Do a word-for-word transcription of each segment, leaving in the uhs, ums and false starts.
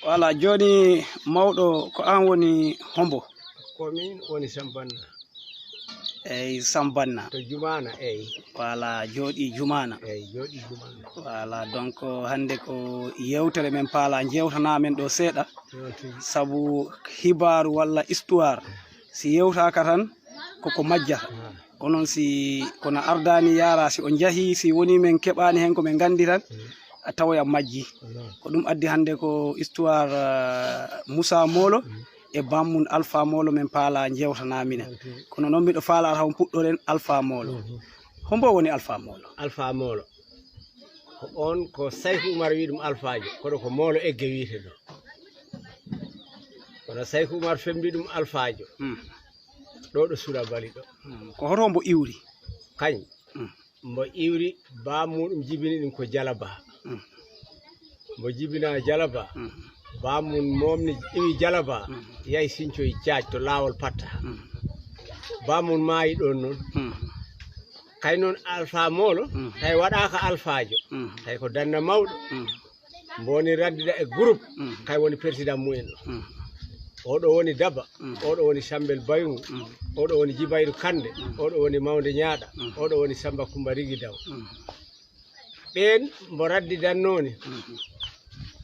Voilà, jooni mawɗo, ko aan woni hombo? Ko min woni Sambanna. Eyi, Sambanna. To Jumaana, eyi. Voilà, jooɗi Jumaana. Eyi, jooɗi Jumaana. Voilà, donc hannde ko yeewtere men paala, njeewtanaa men ɗo seeɗa. Noon tigi. Sabu hibaaru walla histoire, si yeewtaaka tan, koko majjata. Ah. Ko noon si kono ardaani yaara, si o njahi, si woni men keɓaani heen ko men nganndi tan, a tawoya majji. Noon. Ko ɗum addi hannde ko histoire, ah, Moussa Molo e bammum Alpha Molo men paala njeewtanaa minen. Noon tigi. Kono noon miɗo faala taw puɗɗoren Alpha Molo. Mhm. Hombo woni Alpha Molo? Alpha Molo. Ko oon ko Sayku Umar wi ɗum Alfaajo, kono ko Molo Egge wiyetee ɗo. Kono Sayku Umar fembi ɗum Alfaajo. Mm. Ɗo ɗo Sura Bali ɗo. Mm. Ko hoto mbo iwri? Kañ. Mm. Mbo iwri, baa muuɗum jibini ɗum ko Jalaba. Mm. Mbo jibina Jalaba. Mm. Baa mum momni iwi Jalaba. Mm. Yahi sincoyi Caac to laawol Patta. Mm. Baa mum maayi ɗoon noon. Mm. Kay noon Alfaa Moolo, mm, tawi waɗaaka alfaajo. Mm. Tawi ko dannda mawɗo. Mm. Mbo woni raddida e groupe, mm, kay woni président mumen ɗo. Mm. Oɗo woni Daba, mm, oɗo woni Sambel Bayungu, mm, oɗo woni Jibayru Kande, mm, oɗo woni Mawnde Ñaaɗa, mm, oɗo woni Samba Kumba Rigi Daw. Mm. Ɓeen mbo raddidannooni, mm,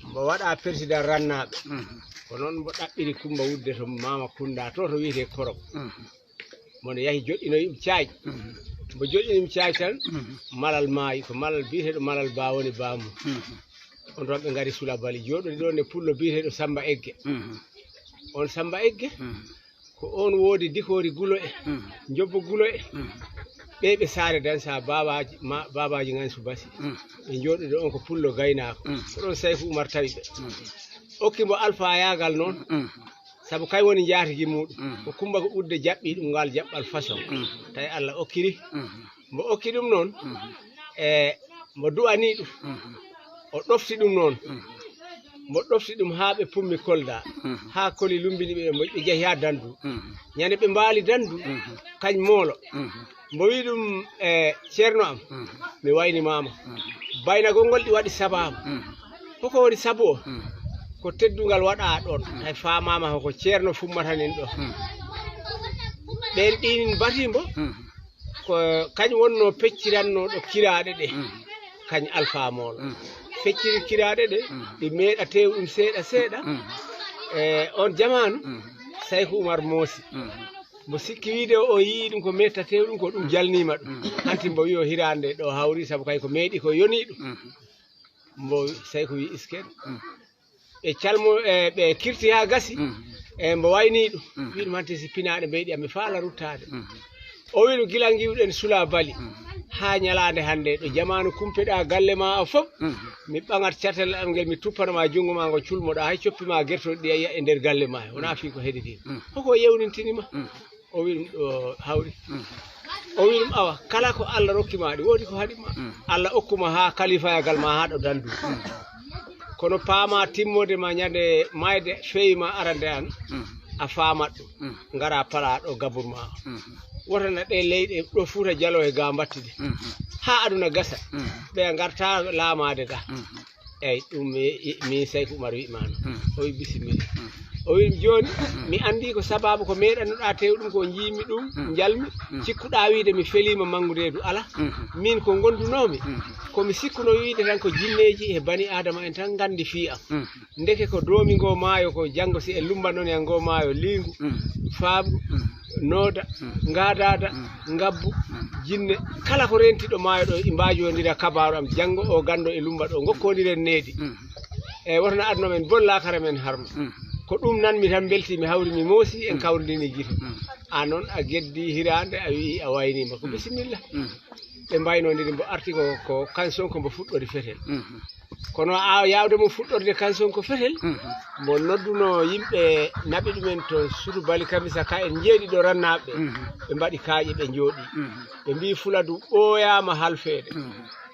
mbo waɗa président rannaaɓe. Mm. Ko noon mbo ɗaɓɓiri Kumba Wudde to Mama Kunda to, to wiyetee Korok. Mm. Mboɗo yahi joɗɗinoyi ɗum caaƴ. Mhm. Mbo joɗɗini ɗum caaƴ tan, mhm, Malal maayi, ko Malal biyeteeɗo Malal Ba woni baamu. Mhm. On toon ɓe ngari Sula Bali, jooɗodi ɗoon e pullo biyeteeɗo Samba Egge. Mhm. On Samba Egge, mhm, ko on woodi Dikoori Gulo e, mhm, Njobbo Gulo e. Mhm. Ɓe ɓe saare dan sa baabaaji, ma, baabaaji Ngansu Basi. Mhm. Ɓe jooɗodi on ko pullo gaynaako. Mhm. Ko ɗoon Sayku Umar tawi ɓe. Mhm. Okki mbo alfayaagal noon. Mhm. Sabu kay woni njaatigi muuɗum. Mm. Ko Kumba ko udde jaɓɓi ɗum ngal jaɓɓal façon. Mm. Tawi Allah okkiri. Mm. Mbo okki ɗum noon, mm, e mbo du'ani ɗum. Mm. O ɗofti ɗum noon. Mm. Mbo ɗofti ɗum haa ɓe pummi Kolda. Mm. Haa koli lumbini ɓe, mbo ɓe njehi haa Dandu. Mm. Ñande ɓe mbaali Dandu, mm, kañ Moolo. Mm. Mbo wi ɗum, e, ceerno am, mm, mi wayni maama. Mm. Baynagol ngol ɗi waɗi sabaabu. Mm. Koko woni sabu o? Mm. Ko teddungal waɗa ɗoon. Mm. Hay faamaama ko ceerno fummata nin ɗo. Mm. Ɓeen ɗinin batii mbo, mm, ko kañ wonnoo pecciranno ɗo kiraaɗe ɗe. Mm. Kañ Alfaa Moolo. Mm. Fecciri kiraaɗe ɗe, mm, ɗi meeɗa teew ɗum seeɗa seeɗa. Mm. E on jamaanu, mm, Sayku Umar moosi. Mm. Mbo sikki wiide o yii ɗum ko mettateeɗum, ko ɗum jalniima ɗum. Mm. Hanti mbo wi'o hiraande ɗo hawri, sabu kay ko meeɗi ko yoni ɗum. Mm. Mbo Sayku wi isken. Mm. Ɓe calmo, e, ɓe kirti haa gasi. Mm. E mbo wayni ɗum. Mm. Wi ɗum hanti si pinaaɗe mbeyɗi am, mi faala ruttaade. Mm. O wi ɗum gila ngiwɗen Sula Bali. Mm. Haa ñalaande hannde ɗo jamaanu kumpeɗaa galle ma o fof. Mm. Mi ɓaŋat catel am ngel mi tuppana ma junngo ma ngo culmoɗaa hay coppi ma gertoɗi ɗi a yi'a e nder galle ma. Wonaa fii ko hedditii. Mm. Koko yewnintini ma. Mm. O wi ɗum ɗo hawri. Mm. O wi ɗum awa, kala ko Allah rokki ma, ɗi woodi ko haɗi ma. Mm. Allah okku ma haa kalifayagal ma haa ɗo Dandu. Mm. Kono paama timmoode ma ñande mayde feewi ma arande an, mm, a faamat ɗum. Mm. Ngara pala ɗo gabur ma. Mm. Wotana ɗe leyɗe ɗo Fuuta Jalo e ga mbattide. Mm. Haa aduna gasa. Mm. Ɓe ngarta laamaade ga. Mm. Eyi, ɗum mi, mi Sayku Umar wi'maano. Mm. O wi bisimilla. Mm. O wi jooni, mm, mi anndi ko sababu ko meeɗannoɗaa tew ɗum ko njiimi ɗum, mm, njalmi, mm, cikkuɗaa wiide mi feliima manngudeedu ala. Mm. Min ko ngondunoomi, mm, ko mi sikkuno wiide tan ko jinneeji e bani Aadama en tan nganndi fii am. Mm. Ndeke ko doomi ngoo maayo ko janngo si en lumbannono en ngoo maayo liingu, mm, faamru, mm, nooda, mm, ngaadaada, mm, ngabbu, mm, jinne, kala ko rentiɗo maayo ɗo, i mbaajondira kabaaru am, janngo o ganndo e lumba ɗo, ngokkondiren needi. Mm. E woto no aduna men bon, laakara men harma. Mm. Ko ɗum nanmi tan, mbeltii mi, hawri mi moosi, en, mm, kawrindini gite. Mm. A noon a geddi hiraande, a wi'i a wayniima, ko, mm, bisimilla. Mm. Ɓe mbaynondiri, mbo arti ko, ko Kan Sonko mbo fuɗɗori fetel. Mm. Kono a yaawde mo fuɗɗorde Kan Sonko fetel, mhm, mbo nodduno yimɓe, naɓi ɗumen to Sutu Bali Kamisa ka en njeeɗi ɗo rannaaɓe ɓe. Mhm. Ɓe mbaɗi kaaƴe, ɓe njooɗi. Mhm. Ɓe mbii Fuladu ɓooyaama halfeede. Mhm.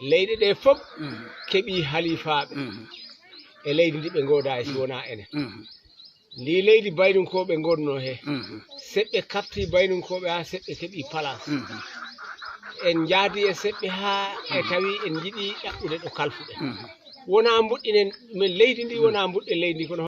Leyɗe ɗe fof, mhm, keɓii haliifaaɓe, mhm, e leydi ndi ɓe ngoodaa e si, mhm, wonaa enen. Mhm. Ndi leydi Baynunkooɓe ngonno he. Mhm. Seɓɓe kapti Baynunkooɓe haa seɓɓe keɓi palaas. Mhm. En njaadi e seɓɓe haa e, mhm, tawi en njiɗi ɗaɓɓude ɗo kalfuɗen. Mhm. Wonaa mbuɗɗinen men leydi ndi, mhm, wonaa mbuɗɗen leydi ndi, kono